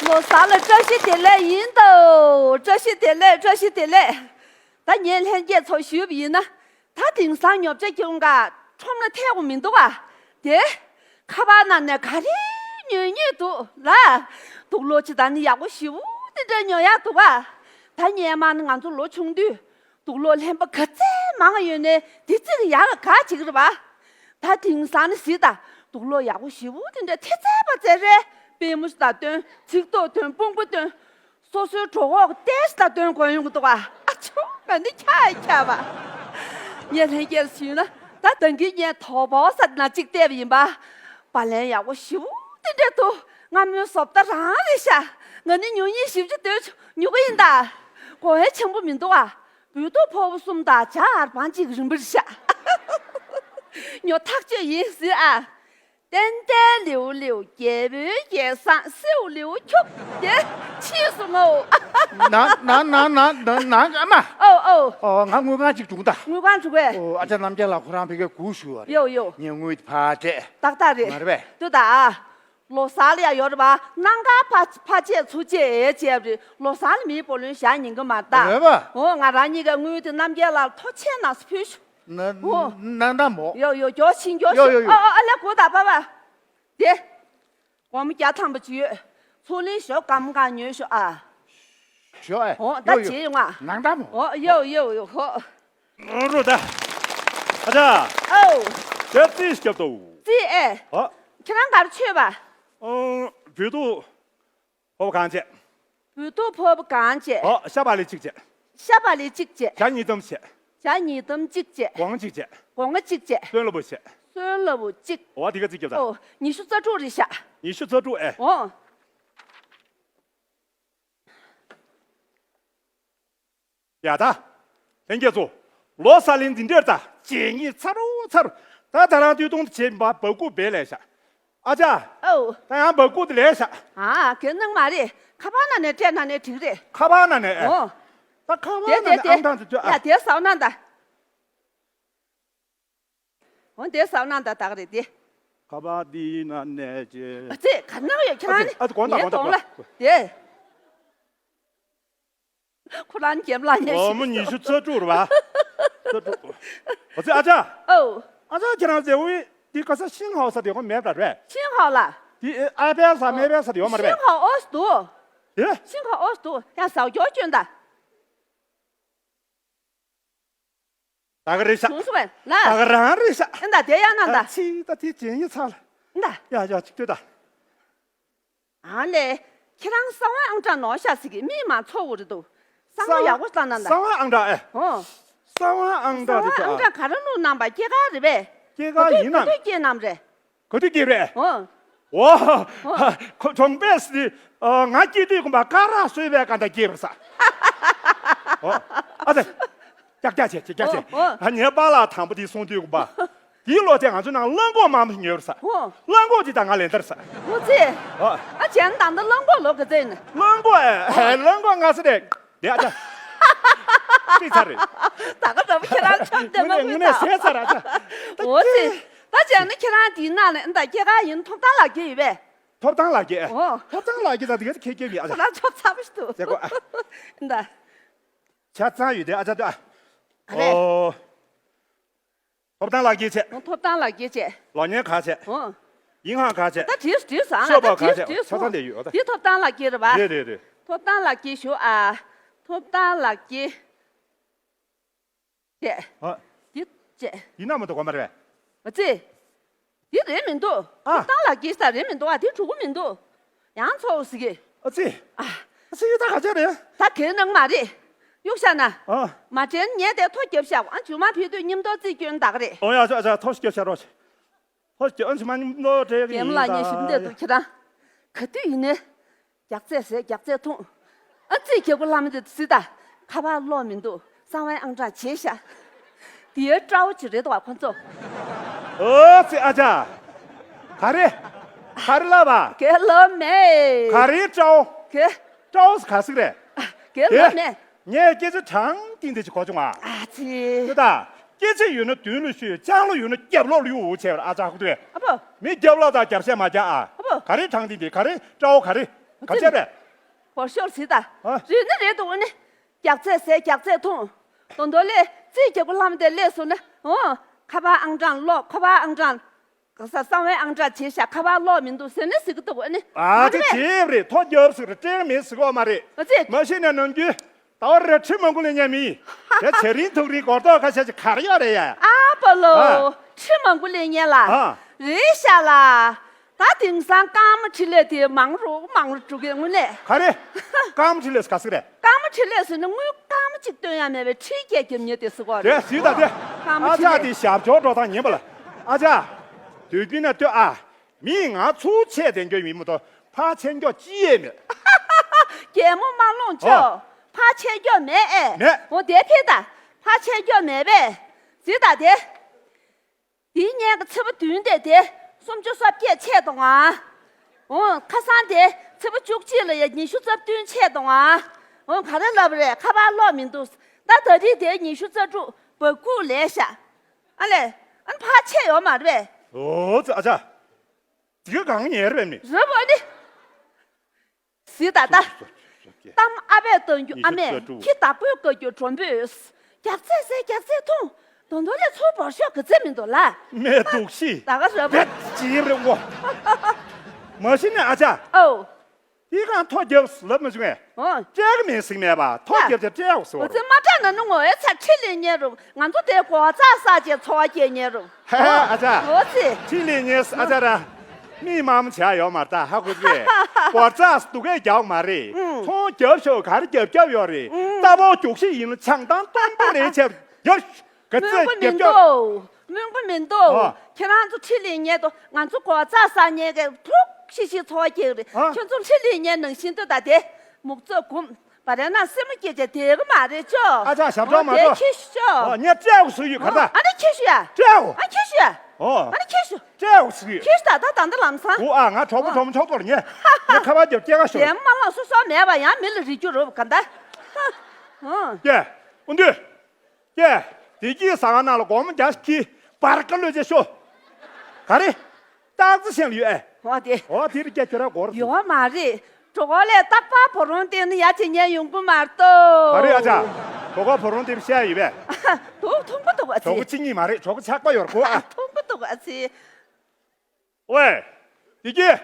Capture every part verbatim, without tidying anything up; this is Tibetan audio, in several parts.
ལོ་གསར་ལ་བཀྲ་ཤིས་བདེ་ལེགས་ཡིན་ད། བཀྲ་ཤིས་བདེ་ལེགས། བཀྲ་ཤིས་བདེ་ལེགས། ད་ངས་ལྷན་རྒྱས་ཚོ་ཞུས་པ་ཡིན་ན། ད་དེང་སང་ཉོ་ཆ་ཁྱོན་ག་ཁྲོམ་ལ་ཐེག་གོ་མི་འདུག་ག་དེ། ཁ་པར་ནང་ནས་ག་རེ་ཉོས་ཉོས་འདུག་ལ། དུག་ལོག་ཅིག་ད་ནི་ཡག་པོ་ཞེ་པོ་དེ་འདྲ་ཉོ་ཡག་འདུག་ག་ད་སྔོན་མ་ནི་ང་ཚོ་ལོ་ཆུང་དུས། དུག་ལོག་ལྷན་པ་ག་ཚད་མང་ཡོད་ནའི་དེ་ཚིག་ཡག་ག་ཅིག་རེད་པ། ད་དེང་སང་ནི་གཟིགས་དང་། དུག་ལོག་ཡག་པོ་ཞེ་པོ་དེ་འདྲ་ཐེབས་ཚད་པ་ཚད་རེད། པུས་མོ་ཞིག་ལ་སྟོན། ཚིགས་ཐོ་སྟོན། དཔུང་པ་སྟོན། སོ་སོའི་གྲོད་ཁོག་ཏོག་ཙམ་ལ་སྟོན་དགོས་ཡོང་གི་འདུག་ག་ཨ་ཆོ། ང་ནི་ཁྱག་ཁྱག་པ། ངས་ལྷན་རྒྱས་ཞུས་ན། ད་ད་གིན་ངས་དོ་པོ་ས་ན་གཅིག་བལྟས་པ་ཡིན་པ། བ་ལན་ཡག་པོ་ཞེ་པོ་དེ་འདྲ་འདུག་སྔ་མོའི་བཟོ་ལྟ་རང་རེད་ཤག་ང་ནི་ཉོ་སྙིང་ཞེ་པོ་ཅིག་འདོད་བྱུང་། ཉོ་གི་ཡིན་ད། དགོས་ཡ་ཆེན་པོ་མི་འདུག་ཨ། འབུལ་ཏོག་ཕོར་པ་གསུམ་དང་ཇ་འར་བང་གཅིག་རིན་པོ་རེད་ཤག་ཉོ་ཐག་ཆོད་ཡིན་ཟེར་ཨ། ཏན་ཏན་ལེའུ་ལེའུ་རྒྱལ་པོའི་རྒྱལ་བཟང་སེའུ་ལེའུ་ཁྱུག་དེ་ཕྱིས་སུ་ངོ་། ན་ན་ན་ན་ན་ན་ཨ་མ། ཨོ་ཨོ། ཨོ་ང་དངུལ་ཁང་གཅིག་བྱུང་ད། དངུལ་ཁང་བྱུང་བས། ཨོ་ཨ་ཅག་རྣམ་རྒྱལ་ལགས་ཁོ་རང་ཕ་གིར་སྒུག་བཞུགས་པ་རེད། ཡོ་ཡོ། ངས་དངུལ་དེ་ཕར་སྤྲད། ཏག་ཏག་རེད། མ་རེད་པས། ལྟོས་དང་། ལོ་གསར་ལ་ཡ་ཡོད་རེད་པ། གནམ་གང་ཕ་ཕ་ཆད་ཚུར་ཆད་བྱས་པ་རེད། ལོ་གསར་ལ་མིའི་བུ་ལོན་བཞག་ཉན་གི་མ་རེད་ད། རེད་པ། ཨོ་ང་རང་གཉིས་ཀའི་དངུལ་དེ་རྣམ་རྒྱལ་ལགས་ལ་ཐོ་ཆད་ནང་སུ་ཕུལ་ཤོག་ན་ཨོ། ན་ན་མོ། ཡོ་ཡོ། མགྱོགས་ཕྱིན་མགྱོགས་ཡོ་ཕྱིན། ཡོ་ཡོ། ཨ་ཨ་ཨ་ལེ་གོ་ད་པ་པ། དེ། སྒོར་མོ་བརྒྱ་ཐམ་པ་ཅིག་ཡོད། ཚོགས་གླེང་ཞོག་སྐམ་གང་ཉོས་ཤོག་ཨ། ཞོག་ཨེ། ཨོ་ད་ཡོ་ཡོ། བྱེད་ཡོང་ཨ། ནང་ད་མོ། ཨོ་ཡོ་ཡོ་ཡོ་ཧོ། རོ་ད། ཨ་ཅག་ཨོ། དེ་རྩིས་སྐྱོབ་དོ། རྩིས་ཨེ། ཨོ། ཁྱེད་རང་ག་རེ་མཆོད་པ། ཨོ། བོད་དུ། ཕོར་པ་གང་བྱས། བོད་ཐུག་ཕོར་པ་གང་བྱས། ཨོ་ཤ་བག་ལེབ་གཅིག་བྱས། ཤ་བག་ལེབ་གཅིག་བྱས། ཇ་ཉིས་ཐམ་བྱས། ཇ་ཉིས་ཐམ་གཅིག་བྱས། སྒོང་གཅིག་བྱས། སྒོང་ང་གཅིག་བྱས། སོན་ལ་བུ་བྱས། སོན་ལ་བུ་གཅིག་ཨོ་དེ་ག་རྩིས་རྒྱབ་ད། ཨོ་ཉི་ཤུ་རྩ་དྲུག་རེད་ཤག་ཉི་ཤུ་རྩ་དྲུག་ཨེ། ཨོ། ཡ་ད། ལྷན་རྒྱས་ཚོ། ལོ་གསར་ལེན་འདི་འདྲར་ད་བྱེད་ཉིད་ཚ་རུ་ཚ་རུ། ད་ད་རང་དུས་ཐུང་དུ་བྱེད་པ་སྦ་ཁུག་བེ་ལས་ཤག་ཨ་ཅག་ཨོ། ད་ཡང་སྦ་ཁུག་དེ་ལས་ཤག་ཨ་གལ་གནང་མ་རེད། ཁ་པར་ནང་ནས་སྤྲད་ན་ནས་འགྲིག་རེད། ཁ་པར་ནང་ནས་ཨེ། ཨོ། ད་ཁ་པར་དེ་ནང་ནས་དེ་ཨང་གྲངས་དེ་ཚོ་ཨ། ཡ་དེ་ཟ་གནང་ད། འོ་དེ་ཟ་གནང་ད་དག་རེད་དེ། ཁ་པར་འདི་ནང་ནས་ཅེ། ཨ་ཙི་ག་ནང་ཡོད་ཁྱེད་རང་ནི། ཨ་ཙི་ཨ་ཙི་དགོངས་དག་ངའི་དགོངས་དག་གདོང་ལ་དེ། ཁོ་རང་འགེམ་ལ་ཉེ་ཨོ་ཞིག་མོ་ཉི་ཤུ་རྩ་དྲུག་རེད་བ། རྩ་དྲུག་ཨོ་ཙི་ཨ་ཅག་ཨོ། ཨ་ཅག་ཁྱེད་རང་མཛེས་བོ་འདི་ག་ས་ཤིང་ཧའོ་ས་དེ་ཁོ་མེད་པ་རེད། ཤིང་ཧའོ་ལ། དེ་ཨ་པེལ་ས་མེ་པེལ་ས་དེ་ཡོད་མ་རེད་པས། ཤིང་ཧའོ་ཨོ་སི་འདུག་ཨེ། ཤིང་ཧའོ་ཨོ་སི་འདུག་ཡང་ཟ་རྒྱོ་སྐྱོན་ད། ད་ག་རེད་ཤག་བྱུང་སོང་བས་ལ། ད་ག་རང་རེད་ཤག་ཨེ་ད་དེ་ཡང་ན་ད། ཨ་ཙི་ད་དེ་ཇེ་ཉེ་ཚར་ལ། ད། ཡ་ཡ་ཅིག་ལྟོས་ད། ཨ་ལས། ཁྱེད་རང་གསང་བ་ཨང་གྲངས་ནོར་ཤག་ཟིག་གི་མིག་མ་ཚོ་བོ་རེད་འདུག་གསང་བ་ཡག་པོ་བཏང་ན་ད། གསང་བ་ཨང་གྲངས་ཨེ། ཨོ། གསང་བ་ཨང་གྲངས་རེད་ད། གསང་བ་ཨང་གྲངས་ག་རེ་བླུགས་གནང་པ་སྐྱེས་སྐར་རེད་པས། སྐྱེས་སྐར་ཡིན་ན། ག་དུས་སྐྱེས་ནམ་རེད། ག་དུས་སྐྱེས་པས། ཨོ། ཨོ། ཁོ་གྲོང་པས་སི། ང་སྐྱེས་དུས་ཁོ་པ་ཀ་ར་སོས་པའི་ཀ་འདྲ་སྐྱེས་པ་ས། ཨོ། ཨ་ཙི། ཀྱག་ཀྱག་བྱས་ཀྱག་ཀྱག་བྱས། ཨོ། ཨོ། ཨ་ངའི་པཱ་ལགས་དང་པོ་དེ་གསུངས་དུས་ཁོ་པ། དེའི་ལོ་དེ་ང་ཚོ་ནང་གླང་གོག་མང་པོ་ཉོས་པ་ས། ཨོ། གླང་གོག་ཅིག་དང་ང་ལེན་དར་ས། ཨོ་ཙི། ཨོ། ཨ་བྱས་ན་ད་ལྟ་གླང་གོག་ལོ་ག་ཚོད་ཡིན་ན། གླང་གོག་ཨེ། གླང་གོག་ང་ཚོ་རེད། ཡ་ད། ཅིག་ཚར་རེད། ད་ག་འདྲ་པོ་ཁྱེད་རང་ཆོམ་དེ་དངོས་གནས་དངོས་གནས་ཟས་ཚར་ར་ད། ཨོ་ཙི། ད་བྱས་ན་ཁྱེད་རང་དེའི་ནང་ནས་ད་སྐྱེས་སྐར་ཡིན་ཐོབ་ཐང་ལག་ཁྱེར་ཡོད་པས། ཐོབ་ཐང་ལག་ཁྱེར། ཨོ། ཐོབ་ཐང་ལག་ཁྱེར་ད་དེ་ག་ཁྱེད་སྐྱེས་མི་ཨ་ད། ཁོ་རང་ཆོབ་ཚ་པོ་ཞིག་འདུག་ཟེར་གོ་ཨ། ད། ཆ་ཚང་ཡོད་དེ་ཨ་ཅག་ད། ག་རེ། ཨོ། ཐོབ་ཐང་ལག་ཁྱེར་བྱས། ཨོ་ཐོབ་ཐང་ལག་ཁྱེར་བྱས། ལོ་ཉེས་ག་བྱས། ཨོ། ཡིན་ཧང་ག་བྱས། ད་བྲིས་བྲིས་སོང་ཨ། ཤོག་པ་ག་བྲིས་བྱས། བྲིས་ཆ་ཚང་སོང་དེ་ཡོད་ད། འདི་ཐོབ་ཐང་ལག་ཁྱེར་རེད་པ། རེད་རེད་རེད། ཐོབ་ཐང་ལག་ཁྱེར་ཞུ་ཨ། ཐོབ་ཐང་ལག་ཁྱེར། བྱས། ཨ། འདི་བྱས། ཡིན་ན་མ་གཏོགས་གོ་མ་རེད་པས། ཨ་ཙི། འདི་རེད་མི་འདུག་ཨ། ཐོབ་ཐང་ལག་ཁྱེར་ས་རེད་མི་འདུག་ཨ། འདི་འགྲོ་གི་མི་འདུག་ཡང་ཚོགས་ཟིག་གི་ཨ་ཙི། ཨ། ཨ་ཙི་ཡོད་ད་ག་ཅག་རེད། ད་གལ་གནང་མ་རེད། གཡུག་བཞག་ན། ཨ། མ་དྲན་ངས་དེ་ཐོ་རྒྱབ་བཞག་ཨ་མཇུག་མ་ཕེབས་དུས་མཉམ་དུ་རྩིས་སྐྱོན་བདག་རེད། ཨོ་ཡ་ཨ་ཙི་ཨ་ཙི་ཐོ་ཞིག་རྒྱབ་བཞག་རོགས། ཧོ་ཀྱི་ཨ་ཕྱི་མ་ཉིན་ནོ་དྲེ་གི་རྒན་ལགས་ངས་ཞིབ་འདེད་འདུག་ཁྱེད་རང་། ག་དུས་ཡིན་ནའི། རྒྱགས་ཚད་ཟས་རྒྱགས་ཚད་འཐུང་། ཨ་ཙི་རྒྱལ་པོ་བླ་མ་དེ་ཚོ་ད། ཁ་པར་ཀློག་མི་འདུག་གསང་བའི་ཨང་གྲངས་བརྗེད་ཤག་དེའི་སྤྲ་བོ་ཅིག་རེད་འདུག་བ་ཁོ་ཚོ། ཨོ་ཙི་ཨ་ཅག་ག་རེ། ག་རེ་ལབ་པ། གལ་ལོ་མེད། ག་རེ་སྤྲ་བོ། གལ། སྤྲ་བོ་ག་ཟིག་རེད། གལ་ལོ་མེད། ངས་སྐད་ཆ་དྲང་ཏིང་ཏིང་ཅིག་གོ་བྱུང་ཨ། ཨ་ཙི། དེ་ད། སྐད་ཆ་ཡོད་ན་མདུན་ལ་ཤོད། ལྕང་ལོ་ཡོད་ན་རྒྱབ་ལོགས་ལ་གཡུག་འོ་བྱས་པར་ཨ་ཅག་ཧུ་ཏུ། ཨ་ཕོ། མི་རྒྱབ་ལོགས་དང་རྒྱབ་ཤད་མ་རྒྱག་ཨ། ཨ་ཕོ། ག་རེ་དྲང་ཏིང་ཏིང་ག་རེ་སྤྲ་བོ་ག་རེ། ག་ཅག་རེད། སྒོར་ཤོར་ཟིག་ད། ཨ། རེད་ནི་རེད་འདུག་ཨ་ནི། རྒྱགས་ཚད་ཟས་རྒྱགས་ཚད་འཐུང་། དོན་དོན་ལས་རྩིས་རྒྱག་པོ་ལྷམ་དེ་ལས་སོང་ན། འོ། ཁ་པར་ཨང་གྲངས་ཀློག་ཁ་པར་ཨང་གྲངས། ག་ས་གསང་བའི་ཨང་གྲངས་བྱས་ཤག་ཁ་པར་ཀློག་མི་འདུག་ཟེར་ནི་ཟིག་འདུག་ཨ་ནི། ཨ་དེ་རེད། བྱས་རེད། ཐོ་རྒྱབ་ཟིག་རེད། སྤྲད་མེད་ཟིག་གོ་མ་རེད། ཨ་ཙི། མ་གཞི་ནས་ནམ་རྒྱུན་ཟླ་བ་རེ་ཁྲི་མང་པོ་ལེན་མཁན་མི་ཡིན། དེ་ཚེ་རིང་ཐུག་རིང་སྒོར་རྡོག་ཁ་ཤས་ཅིག་ག་རེ་ཡོད་རེད་ཡ། ཨ་པ་ལོ། ཨ། ཁྲི་མང་པོ་ལེན་མཁན་ལ། ཨ། རེད་ཤག་ལ། ད་དེང་སང་སྐར་མ་ཁྲི་ལས་དེ་མང་རུ་མང་རུ་འགྲོ་གི་དངོས་གནས། ག་རེ། སྐར་མ་ཁྲི་ལས་ག་ཟིག་རེད། སྐར་མ་ཁྲི་ལས་ཟེར་ན་དངུལ་སྐར་མ་གཅིག་བཏོན་ཡ་མེད་པའི་ཁྲི་བརྒྱད་བརྒྱབ་མཁན་དེ་ཟེར་གོ་རེད། དེ་ཟིག་ད་དེ། སྐར་མ་ཨ་ཁྲི་ལས། ཅག་དེ་ཞབས་ཇོ་འགྲོ་སྟངས་ཉན་པ་ལ། ཨ་ཅག་དུས་རྒྱུན་ན་ལྟོས་ཨ། མིས་ང་ཚོ་ཆད་དེ་འགྱོ་མི་མོ་དོ་ཕ་ཆད་འགྱོ་ཅི་ཡས་མེད། རྒྱལ་མོ་མ་ལོངས་ཆོག་ཨོ། ཕ་ཆད་འགྱོ་མེད་ཨེ། མེད། འོ་དེ་ཕེ་ད། ཕ་ཆད་འགྱོ་མེད་པས། ཟིག་ད་དེ། དེའི་སྔོན་གྱི་ཚེས་པ་བདུན་དེ་དེ་སུམ་ཅུ་སོ་བརྒྱད་ཆད་དང་ཨ། འོ་ཁ་སང་དེ་ཚེས་པ་བཅུ་གཅིག་ལ་ཡ་ཉི་ཤུ་རྩ་བདུན་ཆད་དང་ཨ། འོ་ག་རེ་ལབ་རེད། ཁ་པར་ཀློག་མི་འདུག་ད་ད་རེས་དེ་ཉི་ཤུ་རྩ་དྲུག་བ་ཀུ་ལས་ཤག་ཨ་ལས། ཨ་ནི་ཕར་ཆད་ཡོད་མ་རེད་པས། ཨོ་ཙི་ཨ་ཅག་དེ་ག་གང་ཉེ་རེད་ནི། རེད་པ་ནི། ཟིག་ད་ད། གཏམ་ཨ་ཕས་བཏང་རྒྱུ་ཨ་མས། ཁྱི་བདག་པོས་བཀའ་རྒྱུ་གྲོམ་པོས། རྒྱགས་ཚད་ཟས་རྒྱགས་ཚད་འཐུང་། དོན་དོན་ལས་ཚུར་བོར་ཤོག་གི་ཚད་མི་འདུག་ལ། མེད་འདུག་ཤི། ད་ག་རེད་པ། རེད་ཅི་རེད་འོ། མ་གཞི་ནས་ཨ་ཅག་ཨོ། དེ་གང་ཐོ་རྒྱབ་ལབ་མ་བྱུང་ངས། ཨོ། སྤྲད་གི་མེད་ཟིག་མེད་པ་ཐོ་རྒྱབ་ཅེས་སྤྲད་འོ་ཟེར་བ་རེད། ཨོ་ཙི་མ་སྤྲད་ན་ནི་ངོ་ཨེ་ཚ་ཁྲི་ལེན་ཉེ་རུ་ང་ཚོ་དེ་གོ་ཚ་ས་ཅེས་འཚོ་བ་སྐྱེལ་ཉེ་རུ། ཧེ་ཨ་ཅག་ཨོ་ཙི། ཁྲི་ལེན་ཉེ་ཨ་ཅག་ར། མི་མང་བྱ་ཡོད་མ་རེད་ད་ཧ་གོ་གི། གོ་ཚ་སྡུག་གས་རྒྱག་མ་རེད། ཨུ། ཚོང་རྒྱབ་ཤོག་ག་རེ་རྒྱབ་རྒྱབ་ཡོད་རེད། ཨུ། རྟ་ཕོ་རྒྱུག་ཤི་ཡིན་ལ་ཆང་དང་སྟོན་པོ་ལེན་ཆེ་ཡོད། ག་ཚོད་སྨོན་པོ་མི་རྒྱབ་འདུག་སྨོན་པོ་མི་འདུག་ཨ། ཁྱེད་རང་ཚོ་ཁྲི་ལེན་ཉེ་དོ་ང་ཚོ་གོ་ཚ་ས་ཉེ་གས་ཐུག་ཤི་ཤི་འཚོ་བ་སྐྱེལ་རེད། ཨ། ཁྱོད་ཚོ་ཁྲི་ལེན་ཉེ་ནང་བཞིན་དུ་ད་དེ་མུག་ཚོད་གུམ། བ་རེ་ན་སེམས་མ་སྐྱེ་ཅེ་དེ་གི་མ་རེད་ཅོ། ཨ་ཅག་ཞབས་བྲོ་མ་ཨོ་དེ་ཁྱེར་ཤོག་ཨ་ཉེ་སྤྲད་འོ་ཟེར་ཡོད་ག་ད། ཨ་ནི་ཁྱེར་ཤོག་ཡ། སྤྲད་འོ། ཨ་ཁྱེར་ཤོག་ཡ། ཨོ། ཨ་ནི་ཁྱེར་ཤོག་སྤྲད་འོ་ཟེར་ཡོད། ཁྱེར་ཤོག་ད་ད་ད་འདི་ལམ་སང་། འོ་ཨ་ང་གྲོགས་པོ་གྲོགས་མོ་ཆོག་ཐོར་ཉེ། ཉེ་ཁ་པར་རྒྱབ་སྐྱེལ་ག་ཤོག་རྒྱལ་མོ་མ་ལོག་སོ་སོ་མེད་པ་ཡང་མི་ལ་རིག་རྒྱུ་རུབ་ག་ད། ཨོ། ཀྱེ། ཨུ་འདུས། ཀྱེ། བདེ་སྐྱིད་ཟ་ཁང་ནང་ལ་སྒོར་མོ་བརྒྱ་ཞིག་གིས་བར་ཀ་ལོས་བྱེད་ཤོག་ག་རེ། སྟག་རྩེ་ཞིང་ལ་ཡོད་ཨེ། འོ་དེ། འོ་དེ་རིགས་ཀྱ་ཁྱོད་ར་སྒོར། ཡོད་མ་རེད། གྲོགས་ལས་རྟག་པར་བུ་རོང་བསྟན་ན་ཡ་བྱེད་ཉན་ཡོང་གི་མ་གཏོགས། ག་རེ་ཨ་ཅག་གྲོགས་བུ་རོང་བསྟན་བཤད་ཡོད་པས། འདུག་མཐོང་གི་འདུག་ཨ་ཙི། གྲོགས་པོ་གཅིག་གཉིས་མ་རེད་གྲོགས་པོ་ཆགས་པ་ཡོད་རེད་གོ་ཨ། མཐོང་གི་འདུག་ཨ་ཙི། ཝེ། བདེ་སྐྱིད།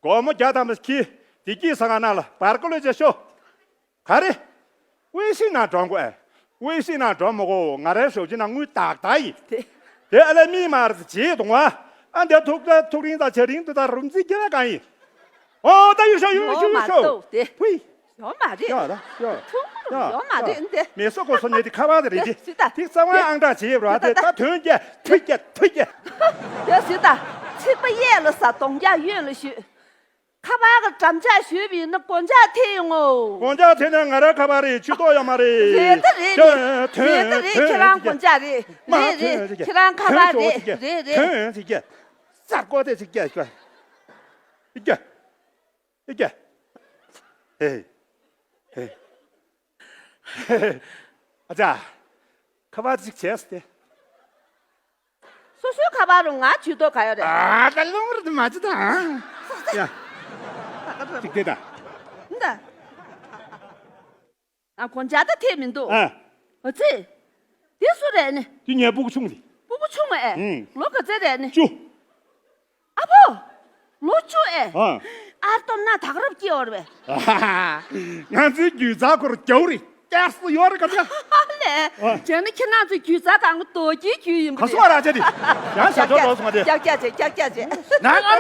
སྒོར་མོ་བརྒྱ་ཐམ་པ་ཁྱི། བདེ་སྐྱིད་ཟ་ཁང་ནང་ལ་བར་ཀ་ལོས་བྱེད་ཤོག་ག་རེ། ཝེ་ཤིང་ནང་འགྲོ་དགོས་ཨེ། ཝེ་ཤིང་ནང་འགྲོ་མི་དགོས་ང་རའི་ཞབས་ཕྱི་ནང་དངུལ་དག་དག་ཡིན། དེ། དེ་ཨ་ལས་མི་མར་བྱེད་གཏོང་བ། ཨ་འདི་ཐུག་ད་ཐུག་རིང་ད་བྱ་རིང་དུ་ད་རུམ་རྩིས་རྒྱག་གང་ཡིན། ཨོ་ད་ཡོད་ཤོག་ཡོད་ཤོག་ཡོད་ཤོག་དེ། ཧུའི། ཡོད་མ་རེད། ཡོད་ད་ཡོད། ཐུག་ཡོད་ཡོད་མ་རེད་འདི། མེ་སོ་ཀོ་སོ་ཉེ་དེ་ཁ་བ་དེ་རེད་དེ། ཞི་ད། དེ་རྩ་བ་ཨང་གྲངས་བྱེད་ཡོད་ར་དེ་ད་དོན་རྒྱ་ཐུག་རྒྱ་ཐུག་རྒྱ། དེ་ཞི་ད། ཚིག་པ་གཡས་ལ་ཟ་གདོང་རྒྱ་གཡོན་ལ་ཞུས། ཁ་པར་གྱི་འགྲམ་ལྕག་ཞུས་པ་ཡིན་ན་སྒོ་ལྕག་ཐེབས་ཡོང་ངོ་། སྒོ་ལྕག་ཐེབས་ན་ང་རང་ཁ་པར་རེད་ཆུ་ཏོག་ཡོད་མ་རེད། རེད་ད་རེད་རེད། རེད་ད་རེད་ཁྱེད་རང་སྒོ་ལྕག་རེད། རེད་རེད་ཁྱེད་རང་ཁ་པར་རེད། རེད་རེད། ཐོན་ཡོང་ཅིག་སྐྱ། སར་ཀོ་དེ་ཅིག་སྐྱ་སྐྱ། ཨི་སྐྱ། ཨི་སྐྱ། ཨེ། ཨེ། ཨ་ཅག་ཁ་པར་ཅིག་བྱས་ཏེ། སོ་སོའི་ཁ་པར་རུ་ང་ཇུས་གཏོགས་ག་ཡོད་རེད། ཨ་ད་རླུང་རུ་དུ་མ་ཅི་ད། ཡ། ཅིག་དེ་ད། འདི། ཨ་གོན་ཇ་ད་ཐེབས་མི་འདུག་ཨ། ཨ་ཙི། དེ་སུ་རེད་ནི། དེ་ངའི་སྤུ་གུ་ཆུང་དེ། སྤུ་གུ་ཆུང་ཨེ། ཨུམ། ལོ་ག་ཚོད་རེད་ནི། བཅུ། ཨ་ཕོ། ལོ་བཅུ་ཨེ། ཨ། ཨར་སྟོབས་ན་ད་ག་རབ་སྐྱེ་བར་བས། ང་ཚོའི་རྒྱུད་ཚ་ཁོར་རྒྱའུ་རེད། སྐྱར་སུ་ཡོད་རེད་ག་ལ། ཨ་ལས། ཨ། བྱས་ན་ཁྱེད་རང་ཚོའི་རྒྱུད་ཚ་གང་གི་རྡོ་རྗེའི་རྒྱུད་ཡིན་པ་ག་རེད། སོ་ར་ཅེ་དེ། ཡང་ཞབས་ཏོག་ཏོག་སོང་བ་དེ། ཀྱག་ཀྱག་ཅེ་ཀྱག་ཀྱག་ཅེ། ནང་ཨ་མ།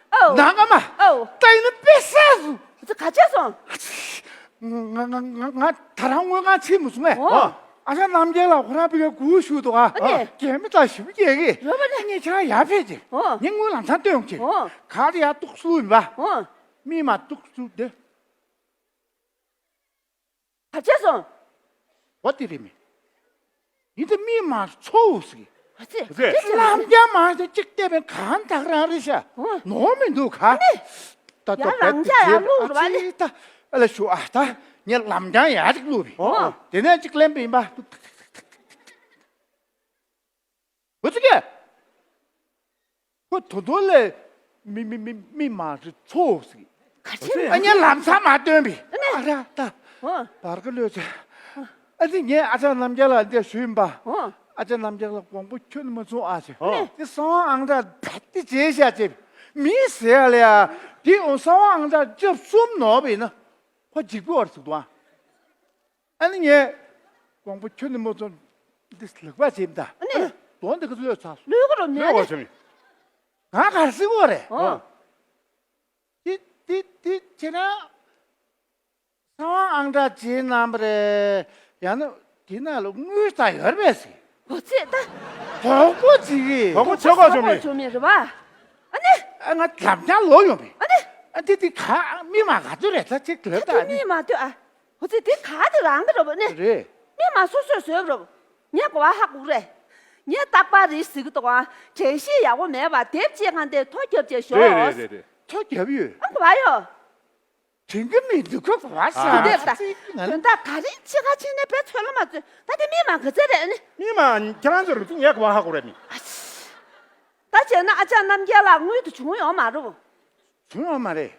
ཨོ། ནང་ཨ་མ། ཨོ། ད་ཡིན་ན་དཔེ་བསད་སོང་། ཚེ་ག་ཆད་སོང་། ང་ང་ང་ང་ད་རང་དངོས་ཁང་ཕྱིན་མི་སོང་ངས། ཨོ། ཨ་ཞང་རྣམ་རྒྱལ་ལགས་ཁོ་རང་བི་གའི་གུ་ཞུ་འདུག་ཨ། ཨ་ནི། རྒྱལ་མི་དང་ཞིབ་རྒྱས་གི། རོ་པ་ནི། ངས་ཁྱེད་རང་ཡར་ཕེབས་ཀྱི། ཨོ། ངས་དངུལ་ལམ་སང་སྟོན་གྱི། ཨོ། ག་རེ་ཡར་གཏུག་སུ་ཡིན་པ། ཨོ། མི་མ་གཏུག་སུ་དེ། ག་ཆད་སོང་། འོ་དེ་རེད་མི། ཡིན་ད་མི་མ་ཚོ་བོ་ཟིག་ཨ་ཙི། ཨ་ཙི། ལམ་རྒྱ་མ་ཞིག་གཅིག་བལྟས་པའི་གང་དག་རང་རེད་ཤག་ཨོ། ནོར་མི་འདུག་ག་ཨ་ནི། ད་ཡ་རང་རྒྱ་ཡ་བླུག་རུ་བ་ནི། ད་ཨ་ལ་ཞུ་ཨ་ད་ངས་ལམ་རྒྱང་ཡ་ཅིག་བླུག་རེད། ཨོ། དེ་ནས་ཅིག་ལེན་པ་ཡིན་པ། འོ་ཙི་ཀེ། ཁོ་དོ་དོ་ལས་མི་མི་མི་མི་མ་རེད་ཚོ་ཟིག་ག་ཚོད་ཨ་ཉན་ལམ་སང་མ་སྟོན་པས། ཨ་ནི། ཨ་ར་ད། ཨོ། བར་ག་ལོས་ཚེ། ཨ་ཙི་ངས་ཨ་ཅག་རྣམ་རྒྱལ་ལགས་འདིར་ཞུས་ཡིན་པ། ཨོ། ཨ་ཅག་རྣམ་རྒྱལ་ལགས་དགོངས་པ་ཁྱོན་ནས་མ་ཚོམ་ཨ་ཅེ། ཨོ། དེ་གསང་བ་ཨང་གྲངས་བེད་དེ་བྱས་བཞག་ཅེས། མི་ཟེར་ཡ་ལ་ཡ། དེ་འོང་གསང་བ་ཨང་གྲངས་བཅུ་གསུམ་ནོར་བ་ཡིན་ན། ཁོ་འཇིགས་པོ་བར་ཟིག་འདུག་ཨ། ཨ་ནི་ངས་དགོངས་པ་ཁྱོན་ནས་མ་ཚོམ། འདི་ལག་པ་བྱེད་མི་ད། ཨ་ནི། དོན་འདི་ག་ཚོད་ཚར་སོང་། ལུས་ག་རུ་མེད་ལུས་ག་ནི། བྱེད་མི། ང་གར་སྲིད་གོ་རེད། ཨོ། དེ་དེ་དེ་བྱས་ན། གསང་བ་ཨང་གྲངས་བརྗེ་གནང་བ་རེད། ཡང་ན་དེ་ནང་ལ་དངུལ་ད་ཡོད་རེད་པས་ཟེར། འོ་ཙི་ད། དོག་པོ་ཅིག་གིས། དོག་པོ་ཆགས་ག་བྱུང་མེད། བྱུང་མེད་རེད་བ། ཨ་ནི། ཨ་ང་ལམ་སང་ལོག་ཡོང་བས། ཨ་ནི། ཨ་དེ་དེ་ག་མི་མ་ག་ཚོད་རེད་ད་ཅིག་ལབ་ད་ཨ་ནི། མི་མ་ལྟོས་ཨ། འོ་ཙི་དེ་ག་དེ་རང་གི་རེད་པ་ཨ་ནི། རེད། མི་མ་སོ་སོས་བཟོས་པ་རེད་པ། ངས་གོ་བ་ཧ་གོ་གི་རེད། ངས་རྟག་པར་རེ་ཟེར་གི་འདུག་ག་དྲན་ཤེས་ཡག་པོ་མེད་པ་དེབ་ཅིག་སྒང་དེ་ཐོ་རྒྱབ་བྱས་ཞོག་རེད་རེད་རེད་རེད། ཐོ་རྒྱབ་ཡོད། ཨ་གོ་བ་ཡོད། དྲན་གི་མི་འདུག་ག་བ་ས། ཨ། དེ་ལྟ། དོན་དག་ག་རེ་ཕྱི་ཁ་ཕྱིན་ནས་བེད་ཚོད་ལ་མ་ཚོད་ད་དེ་མི་མང་ག་ཚད་རེད་ཨ་ནི། མི་མང་ཁྱེད་རང་ཚོར་ངས་གོ་བ་ཧ་གོ་རེད་མི། ཨ་ཙི། ད་བྱས་ན་ཨ་ཅག་རྣམ་རྒྱལ་ལགས་དངུལ་དེ་བྱུང་ཡོད་མ་རེད། བྱུང་ཡོད་མ་རེད།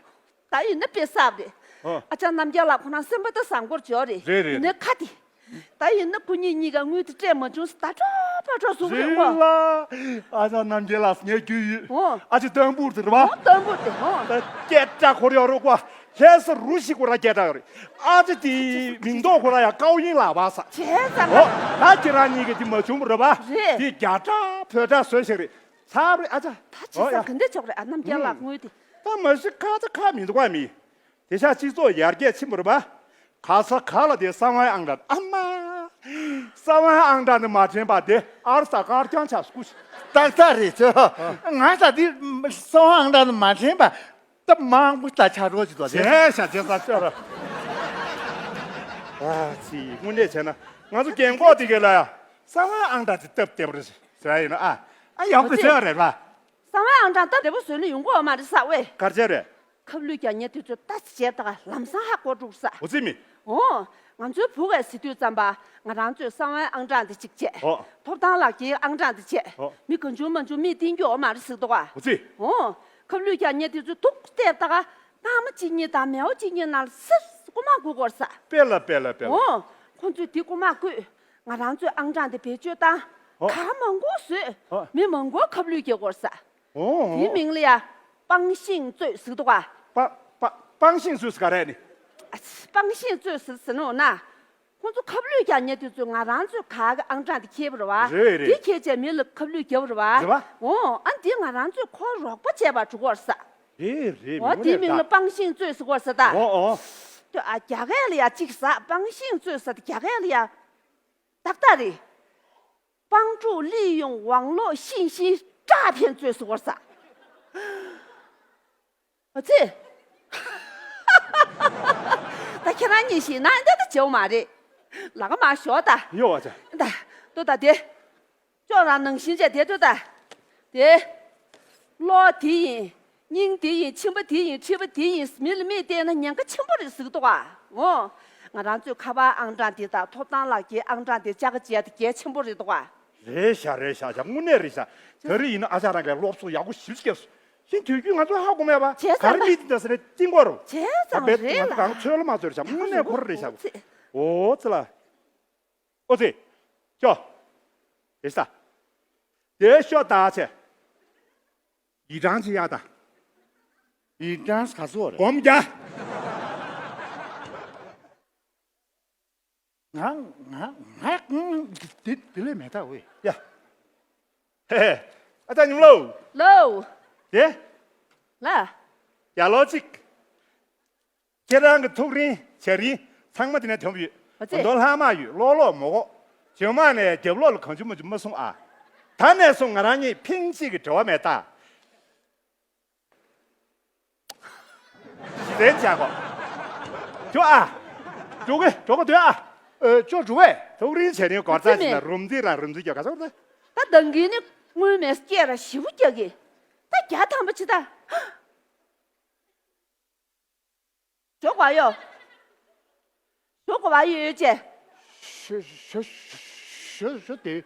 ད་ཡིན་ན་དཔེ་གསར་པ་རེད། ཨ། ཨ་ཅག་རྣམ་རྒྱལ་ལགས་ཁོ་རང་སེམས་པ་ད་བཟང་པོར་འཇོག་རེད། རེད་རེད་ཡིན་ན་རེད། ཁ་དེ། ད་ཡིན་ན་ཁོ་གཉིས་གཉིས་ཀ་དངུལ་དེ་སྤྲད་མ་བྱུང་ཟེར་ད་དྲག་པ་དྲག་བཟོ་གི་རེད་རེད་ངོ་། ལ། ཨ་ཅག་རྣམ་རྒྱལ་ལགས་ངས་རྒྱུས་ཡོད། ཨོ། ཨ་ཅེ་ཏམ་བུར་དེ་རེད་བ། ཨོ་ཏམ་བུར་དེ་ཨོ། ད་སྐད་གྲགས་ཁོ་རང་རོགས་པ། ལྷ་ས་རུ་ཞིག་ཁོ་རང་སྐད་གྲགས་རེད། ཨ་ཅེ་དེའི་མིང་ཐོག་ཁོ་རང་ཡང་ཀའོ་ཡིན་ལགས་བ་ས། བྱས་ཙང་ཨོ། ད་ཁྱེད་རང་གཉིས་ཀ་དེ་མ་བྱུང་རེད་བ། རེད། དེ་རྒྱ་གྲགས་བོད་གྲགས་བཟོས་ཤིག་རེད། ཚར་རེད་ཨ་ཅག་ད་ཅི་ཨོ་ཡ། ས་ག་འདྲ་ཆོག་རེད་ཨ་རྣམ་རྒྱལ་ལགས་དངུལ་དེ། ད་མ་གཞི་ཁ་ཚ་ཁ་མི་འདུག་བ་མི། དེ་ཤག་སྤྱི་ཚོགས་ཡར་རྒྱས་ཕྱིན་པ་རེད་པ། ག་ས་ག་ལ་དེ་གསང་བའི་ཨང་གྲངས་ཨ་མ། གསང་བའི་ཨང་གྲངས་ནི་མ་དྲན་པ་དེ་ཨར་ས་དཀར་རྐྱང་ཆགས་སྐུ། ཏག་ཏག་རེད་ཚོ། ང་ས་དེ་གསང་བའི་ཨང་གྲངས་ནི་མ་དྲན་པ། ད་མང་པོ་ད་ཆགས་རོགས་ཅིག་ཏོ་དེ། བྱས་ཤག་བྱས་ས་ཅོ་ར། ཨ་ཙི་དངོས་གནས་བྱས་ན་ང་ཚོ་རྒན་གོག་དེ་གས་ལ་ཡ་གསང་བའི་ཨང་གྲངས་དེ་སྟབས་བདེ་པོ་རེད་ཟེར་ཡ་ཡིན་ན་ཨ། ཨ་ཡག་པོ་བྱས་པ་རེད་པ། གསང་བའི་ཨང་གྲངས་སྟབས་བདེ་པོ་བཟོས་ན་ཡོང་གི་ཡོད་མ་རེད་ས་ཝེ། ག་རེ་བྱས་རེད། ཁབ་ལུད་རྒྱག་མཁན་དེ་ཚོས་ལྟ་ཅི་བྱས་ད་ག་ལམ་སང་ཧ་གོ་འགྲོ་གི་ས། འོ་ཙི་མི། འོ། ང་ཚོའི་བུ་གས་ཟེར་དུས་ཙམ་པ་ང་རང་ཚོས་གསང་བའི་ཨང་གྲངས་དེ་གཅིག་བྱས། འོ། ཐོབ་ཐང་ལག་འཁྱེར་ཨང་གྲངས་དེ་བྱས། འོ། མི་གང་བྱུང་མང་བྱུང་མིས་བསྟན་རྒྱུ་ཡོད་མ་རེད་ཟེར་འདུག་ག་འོ་ཙི། འོ། ཁབ་ལུད་རྒྱག་མཁན་དེ་ཚོས་ཐུག་བལྟས་ད་ག་རྟགས་མ་གཅིག་གཉིས་དང་མེའོ་གཅིག་གཉིས་ནང་ལ་སིར་རྐུ་མ་རྐུ་གོ་ས། དཔེ་ལ་དཔེ་ལ་དཔེ་ལ། འོ། ཁོང་ཚོས་དེ་རྐུ་མ་རྐུས། ང་རང་ཚོའི་ཨང་གྲངས་དེ་བེད་སྤྱོད་བཏང་། འོ། ག་མང་པོ་བཟོས། འོ། མི་མང་པོ་ཁབ་ལུད་རྒྱག་གོ་ས། འོ། དེའི་མིང་ལ་ཡ་སྤང་ཤིང་རྩོད་ཟེར་འདུག་ག་སྤ་སྤ་སྤང་ཤིང་རྩོད་ཟེར་ག་རེ་ནི། ཨ་ཙི། སྤང་ཤིང་རྩོད་ཟེར་ཟེར་ནོ་ན། ཁོང་ཚོ་ཁབ་ལུད་རྒྱག་མཁན་དེ་ཚོས་ང་རང་ཚོའི་ག་གི་ཨང་གྲངས་དེ་ཁྱེར་བ་རེད་བ། རེད་རེད། དེ་ཁྱེར་བྱས་མི་ལ་ཁབ་ལུད་རྒྱབ་པ་རེད་བ། རེད་བ། འོ། ཨ་འདི་ང་རང་ཚོས་ཁོར་རོགས་པ་བྱས་པ་འགྲོ་གོ་ས། རེད་རེད། འོ་མི་དེའི་མིང་ལ་ངོ་ནས་ད། སྤང་ཤིང་རྩོད་ཟེར་གོ་ས་ད། འོ་འོ། ལྟོས་ཨ་རྒྱ་སྐད་ལ་ཡ་གཅིག་ཟ་སྤང་ཤིང་རྩོད་ཟ་ད་རྒྱ་སྐད་ལ་ཡ། ཏག་ཏག་རེད། 帮助利用网络信息诈骗罪 ཟེར་བ་ས། ཨ་ཙི། ད་ཁྱེད་རང་གཉིས་ཤིག་ན་འདི་ད་བྱེད་མ་རེད། ལག་མ་ཞོག་ད། ཡོ་བ་ཅག་ད་ལྟོས་ད་དེ། ཅོག་རང་ནང་བཞིན་བྱས་དེ་ལྟོས་ད། དེ། གློག་དེ་ཡིན། སྙིང་དེ་ཡིན། མཆིན་པ་དེ་ཡིན། མཁྲིས་པ་དེ་ཡིན། མི་ལ་མིས་བལྟས་ན་ཉེན་ཁ་ཆེན་པོ་རེད་ཟེར་གི་འདུག་ག་འོ། ང་རང་ཚོའི་ཁ་པར་ཨང་གྲངས་དེ་དང་ཐོབ་ཐང་ལག་འཁྱེར་ཨང་གྲངས་དེ་བཅའ་ག་བྱས་དེ་གལ་ཆེན་པོ་རེད་འདུག་ག་རེད་ཤག་རེད་ཤག་ཤག་དངོས་གནས་རེད་ཤག་དེ་རིང་ཡིན་ན་ཨ་ཅག་རང་གིས་སློབ་གསོ་ཡག་པོ་ཞེ་པོ་བརྒྱབ་སོང་། ཤིན་དུས་རྒྱུན་ང་ཚོ་ཧ་གོ་མེད་པ། བྱས་ཙང་ག་རེ་མི་དེ་འདྲ་ཟེར་ནས་གཏིང་གོ་རུ། བྱས་ཙང་རེད་ལ། ང་ཚོ་གང་ཚོད་ལ་མ་ཚོད་རེད་ཤག་དངོས་གནས་ཁོ་རང་རེད་ཤག་འོ་ཙི་ལ། ཨོ་ཙི། ཤོ། དེ་ས། དེ་ཤོ་ད་ཆེ། ཡི་གྲངས་ཅི་ཡག་ད། ཡི་གྲངས་ག་ཚོད་རེད། སྒོམ་རྒྱ། ང་ང་ང་ང་དེ་དེ་ལས་མེད་ད་ཝེ། ཡ། ཧེ་ཧེ། ཨ་ཅག་ཉུང་ལོ། ལོ། དེ། ལ། ཡ་ལོ་གཅིག་ཁྱེད་རང་གི་ཐུགས་རིང་བྱ་རིང་ཚང་མ་དེ་ནས་ཐོན་ཡོད། ཨ་ཙི། མདོ་ལྷག་མ་ཡོད་ལོག་ལོག་མོ་གོ། བྱེ་མ་ནས་རྒྱབ་ལོག་ལ་གང་བྱུང་མ་བྱུང་མ་གསུང་ཨ། ད་ནས་བཟུང་ང་རང་གཉིས་ཕིང་གཅིག་གི་འབྲེལ་བ་མེད་ད། ཞི་བདེ་བྱ་གོ། འགྲོ་ཨ། འགྲོ་གི་འགྲོ་གི་འདོད་ཨ། ཨ་ཅོ་འགྲོ་བས། ཐུགས་རིང་བྱ་རིང་སྒོར་རྩ་ཅིག་ན་རུམ་འདི་ར་རུམ་འདི་རྒྱག་ག་ཚོར་ད། ད་འདང་གི་ནི་དངུལ་མེད་སྐྱེ་ར་ཞིབ་རྒྱག་གི། ད་བརྒྱ་ཐམ་པ་ཅི་ད། ཞོག་ག་ཡོ། ཞོག་ག་བ་ཡོ་ཡོ་ཅེ། ཞོ་ཞོ་ཞོ་ཞོ་དེ།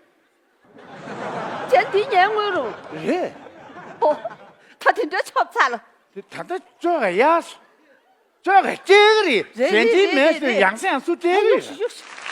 ཅན་དེ་ཉལ་དངུལ་རུ། རེད། ཨོ། ད་དེ་འདྲ་ཆོབ་ཚར་ལ། དེ་ད་ལྟ་ཅོ་ག་ཡ་སོ། ཁྱོད་ཀྱིས་སྐྱེལ་གི་རེད། རེད་གཞན་གྱིས་རེད་མེད་རེད་ཟེར། རེད། ཡང་སེ་ཡང་སུ་སྐྱེལ་གི་རེད། ཡོ་ཤི་ཡོ་ཤི།